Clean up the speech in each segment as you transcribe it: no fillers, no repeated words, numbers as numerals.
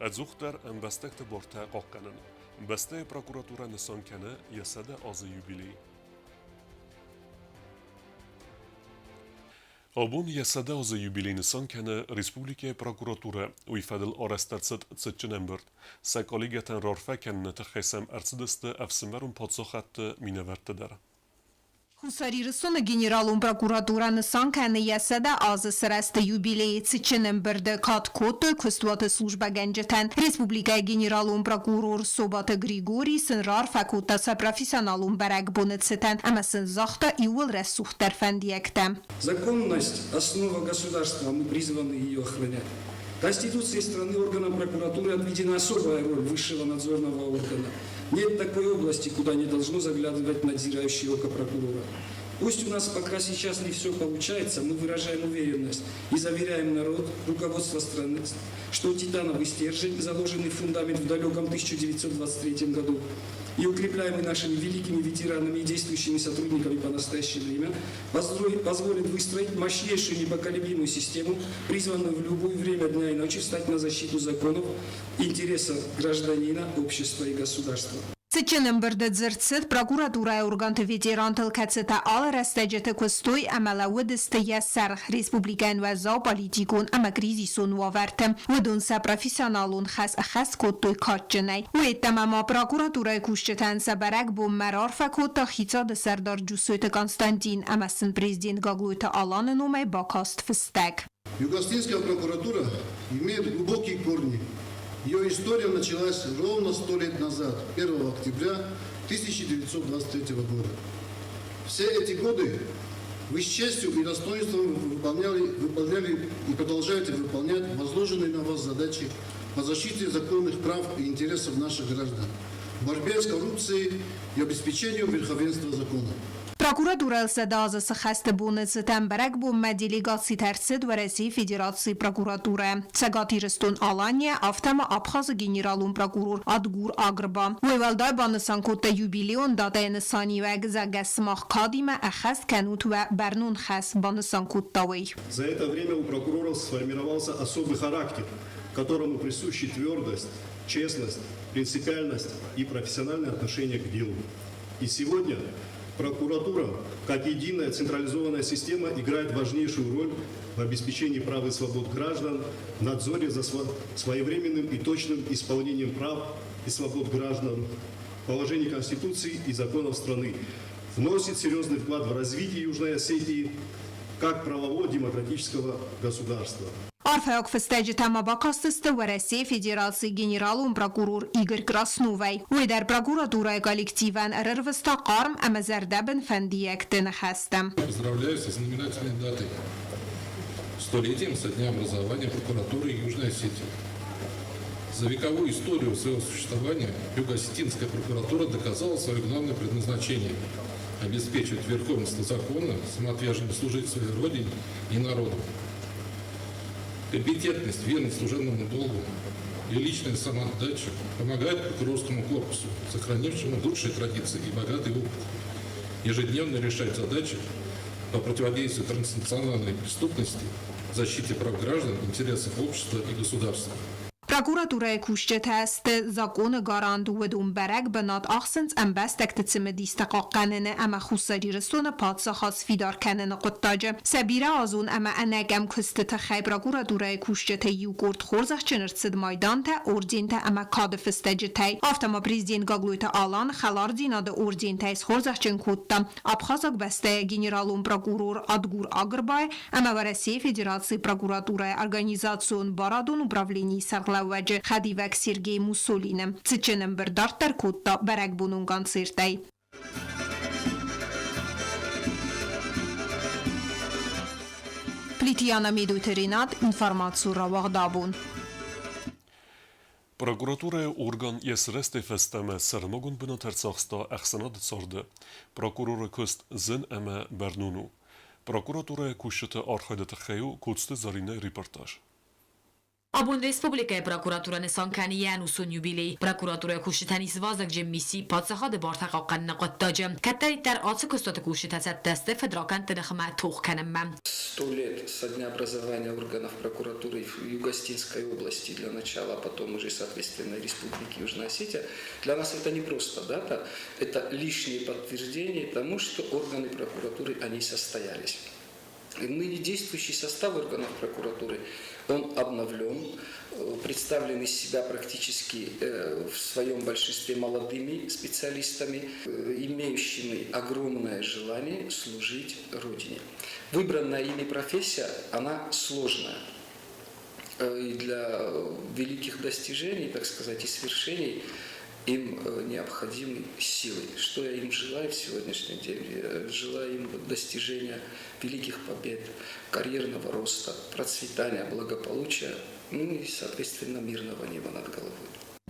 Ӕдзухдӕр ӕмбӕстӕгты бартӕ хъахъхъӕнын. Бӕстӕйы прокуратурӕ нысан кӕны йӕ 100 азы юбилей. Абон йӕ 100 азы юбилей нысан кӕны республикӕйы прокуратурӕ. Уый фӕдыл арӕзт ӕрцыд цытджын ӕмбырд. Сӕ коллегӕтӕн рарфӕ кӕныны тыххӕй сӕм ӕрцыдысты ӕфсымӕрон паддзахадты минӕвӕрттӕ дӕр. Хуссар Ирыстоны Генералон прокуратурӕ нысан кӕны йӕ 100 азы сырӕзты юбилейы цытджын ӕмбырды кад кодтой куыстуаты службӕгӕнджытӕн. Республикӕйы генералон прокурор Собаты Григорий сын раарфӕ кодта сӕ профессионалон бӕрӕгбоны цытӕн ӕмӕ сын загъта иууыл рӕсугъддӕр фӕндиӕгтӕ. Законность – основа государства, мы призваны ее охранять. Конституцией страны органам прокуратуры отведена особая роль высшего надзорного органа. Нет такой области, куда не должно заглядывать надзирающее око прокурора. Пусть у нас пока сейчас не все получается, мы выражаем уверенность и заверяем народ, руководство страны, что титановый стержень, заложенный в фундамент в далеком 1923 году и укрепляемый нашими великими ветеранами и действующими сотрудниками по настоящее время, позволит выстроить мощнейшую непоколебимую систему, призванную в любое время дня и ночи встать на защиту законов, интересов гражданина, общества и государства. Цытджын ӕмбырды дзырд цыд прокуратурӕйы органты ветерантыл, кӕцытӕ алы рӕстӕджыты куыстой ӕмӕ лӕууыдысты йӕ сӕргъ республикӕйӕн уӕззау политикон ӕмӕ кризисон уавӕрты. Уыдон сӕ профессионалон хӕс ӕххӕст кодтой кадджынӕй. Уый-йеддӕмӕ ма прокуратурӕйы кусджытӕн сӕ бӕрӕгбонмӕ раарфӕ кодта хицауады сӕрдар Джусойты Константин ӕмӕ сын президент Гаглойты Аланы номӕй бакаст фыстӕг. Югославская прокуратура имеет глубокие корни. Ее история началась ровно 100 лет назад, 1 октября 1923 года. Все эти годы вы с честью и достоинством выполняли и продолжаете выполнять возложенные на вас задачи по защите законных прав и интересов наших граждан, борьбе с коррупцией и обеспечению верховенства закона. Прокуратурӕйыл 100 азы цы хӕсты боны цытӕн бӕрӕгбонмӕ делегацитӕ ӕрцыд Уӕрӕсейы Федерацийы прокуратурӕ, Цӕгат Ирыстон-Аланийӕ, афтӕ ма Абхазы генералон прокурор Адгур Агрба. Уый уӕлдай банысан кодта юбилейон датӕйы нысаниуӕг, зӕгъгӕ, сымах кадимӕ ӕххӕст кӕнут уӕ бӕрнон хӕс, банысан кодта уый. За это время у прокуроров сформировался особый характер, которому присущи твердость, честность, принципиальность и профессиональное отношение к делу. И сегодня прокуратура, как единая централизованная система, играет важнейшую роль в обеспечении прав и свобод граждан, надзоре за своевременным и точным исполнением прав и свобод граждан, положений Конституции и законов страны, вносит серьезный вклад в развитие Южной Осетии как правового демократического государства. Арфӕйаг фыстӕджытӕ ма бакастысты Уӕрӕсейы Федерацийы генералон прокурор Игорь Красновӕй. Уый дӕр прокуратурӕйы коллективӕн ӕрӕрвыста хъарм ӕмӕ зӕрдӕбын фӕндиӕгты ныхӕстӕ. Поздравляю со знаменательной датой – столетием со дня образования прокуратуры Южной Осетии. За вековую историю своего существования Юго-Осетинская прокуратура доказала свое главное предназначение – обеспечивать верховенство закона, самоотверженно служить своей родине и народу. Компетентность, верность служебному долгу и личная самоотдача помогают прокурорскому корпусу, сохранившему лучшие традиции и богатый опыт, ежедневно решать задачи по противодействию транснациональной преступности, защите прав граждан, интересов общества и государства. Прокуратурӕйы кусджытӕ сты законы гарант, уыдон бӕрӕг бынат ахсынц ӕмбӕстӕгты цымыдистӕ хъахъхъӕныны ӕмӕ Хуссар Ирыстоны паддзахад сфидар кӕныны хъуыддаджы. Сӕ бирӕазон ӕмӕ ӕнӕкъӕм куысты тыххӕй прокуратурӕйы кусджытӕй иу къорд хорзӕхджын ӕрцыд майдантӕ, ордентӕ ӕмӕ кады фыстӕджытӕй. Афтӕ ма президент Гаглойты Алан хӕлардзинады ордентӕй схорзӕхджын кодта абхазаг бӕстӕйы генералон прокурор Адгур Агырбай ӕмӕ Уӕрӕсейы Федерацийы прокуратурӕйы организацион-барадон управленийы сӕргълӕууӕджы хӕдивӕг Сергей Мусолины. Цытджын ӕмбырд дарддӕр кодта бӕрӕгбонон концертӕй. Плитьяна Медойты Ренат, информацийы рауагъдабон. Прокуратурӕйы орган йӕ сырӕзтӕй фӕстӕмӕ сӕрмагонд бынат ӕрцахста ӕхсӕнады царды. Прокуроры куыст зын ӕмӕ бӕрнон у. Прокуратурӕйы кусджыты архайды тыххӕй у Коцты Зӕринӕйы репортаж. Абон республикӕйы прокуратурӕ нысан кӕны йӕ ӕнусон юбилей. Прокуратурӕйы кусджытӕн ис вазыгджын мисси паддзахады бартӕ хъахъхъӕныны хъуыддаджы. Кӕддӕриддӕр ацы куыстуаты кусджытӕ цӕттӕ сты фыдракӕндты ныхмӕ тох кӕнынмӕ. 100 лет со дня образования органов прокуратуры в Юго-Осетинской области для начала, а потом уже, соответственно, Республики Южная Осетия. Для нас это не просто дата, это лишнее подтверждение тому, что органы прокуратуры, они состоялись. Ныне действующий состав органов прокуратуры, он обновлен, представлен из себя практически в своем большинстве молодыми специалистами, имеющими огромное желание служить Родине. Выбранная ими профессия, она сложная. И для великих достижений, так сказать, и свершений им необходимы силы. Что я им желаю в сегодняшний день? Я желаю им достижения великих побед, карьерного роста, процветания, благополучия, ну и, соответственно, мирного неба над головой.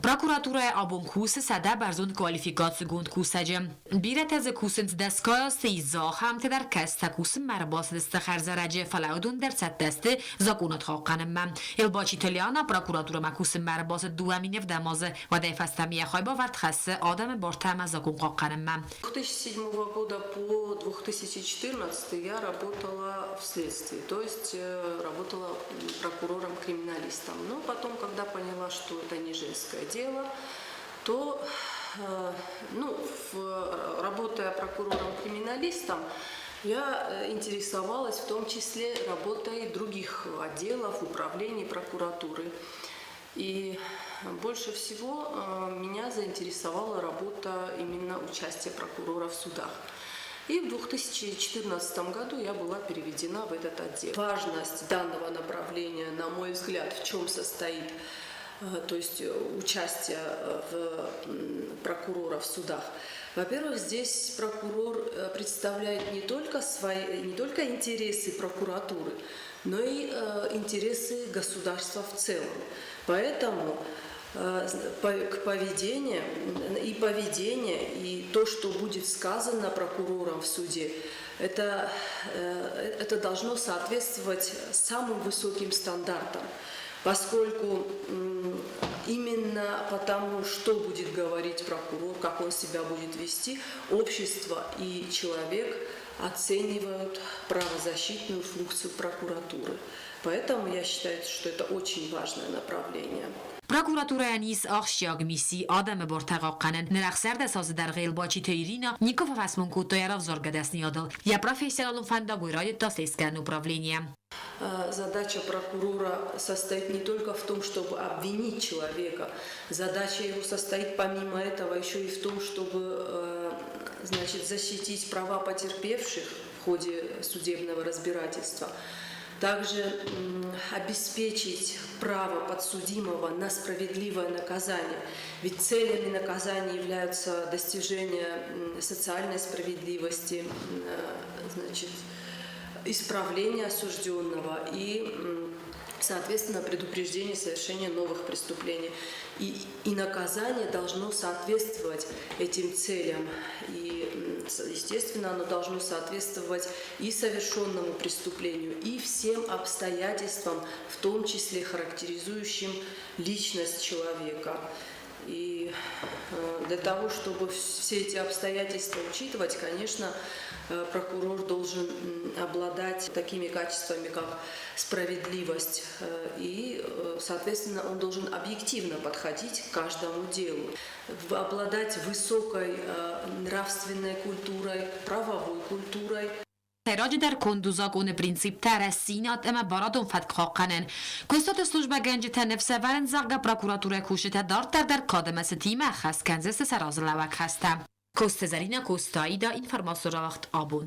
Прокуратурӕйы абон кусы 100 бӕрзонд квалификацигонд кусӕджы. Бирӕтӕ дзы кусынц дӕсгай азты, ис дзы ахӕмтӕ дӕр, кӕцытӕ кусынмӕ ӕрбацыдысты хӕрзӕрӕджы, фӕлӕ уыдон дӕр цӕттӕ сты закъонад хъахъхъӕнынмӕ. Елбачиты Лиана прокуратурӕмӕ кусынмӕ ӕрбацыд 2007 азы, уӕдӕй фӕстӕмӕ йӕ хайбавӕрд хӕссы адӕмы бартӕ ӕмӕ закъон хъахъхъӕнынмӕ. 2007 года по 2014 я работала в следствии, то есть работала прокурором-криминалистом. Но потом, когда поняла, что это не женское дело, то, ну, работая прокурором-криминалистом, я интересовалась в том числе работой других отделов, управлений прокуратуры. И больше всего меня заинтересовала работа именно участия прокурора в судах. И в 2014 году я была переведена в этот отдел. Важность данного направления, на мой взгляд, в чем состоит, то есть участие прокурора в судах. Во-первых, здесь прокурор представляет не только интересы прокуратуры, но и интересы государства в целом. Поэтому к поведению и поведение, и то, что будет сказано прокурором в суде, это должно соответствовать самым высоким стандартам, поскольку именно потому, что будет говорить прокурор, как он себя будет вести, общество и человек оценивают правозащитную функцию прокуратуры. Поэтому я считаю, что это очень важное направление. Прокуратурӕйӕн ис ахсджиаг мисси адӕмы бартӕ хъахъхъӕнын. Ныр 16 азы дӕргъы Елбачиты Ирина никуы фӕфӕсмон кодта йӕ равзаргӕ дӕсныйадыл. Йӕ профессионалон фӕндаг уый райдыдта слестгӕнӕн управленийӕ. Задача прокурора состоит не только в том, чтобы обвинить человека. Задача его состоит помимо этого еще и в том, чтобы значит, защитить права потерпевших в ходе судебного разбирательства. Также обеспечить право подсудимого на справедливое наказание. Ведь целями наказания являются достижение социальной справедливости, значит, исправление осужденного и, соответственно, предупреждение совершения новых преступлений. И наказание должно соответствовать этим целям. И, естественно, оно должно соответствовать и совершенному преступлению, и всем обстоятельствам, в том числе характеризующим личность человека. И для того, чтобы все эти обстоятельства учитывать, конечно, прокурор должен обладать такими качествами, как справедливость, и, соответственно, он должен объективно подходить к каждому делу, обладать высокой нравственной культурой, правовой культурой. Сӕйраджыдӕр конд у закъоны принциптӕ, рӕстдзинад ӕмӕ барадон фӕтк хъахъхъӕнын. Куыстуаты службӕгӕнджытӕ ныфс ӕвӕрынц, зӕгъгӕ, прокуратурӕйы кусджытӕ дарддӕр дӕр кад ӕмӕ цытимӕ ӕххӕст кӕндзысты сӕ разылӕууӕг хӕстӕ. Коцты Зӕринӕ, Коцты Аида, информацион рауагъд Абон.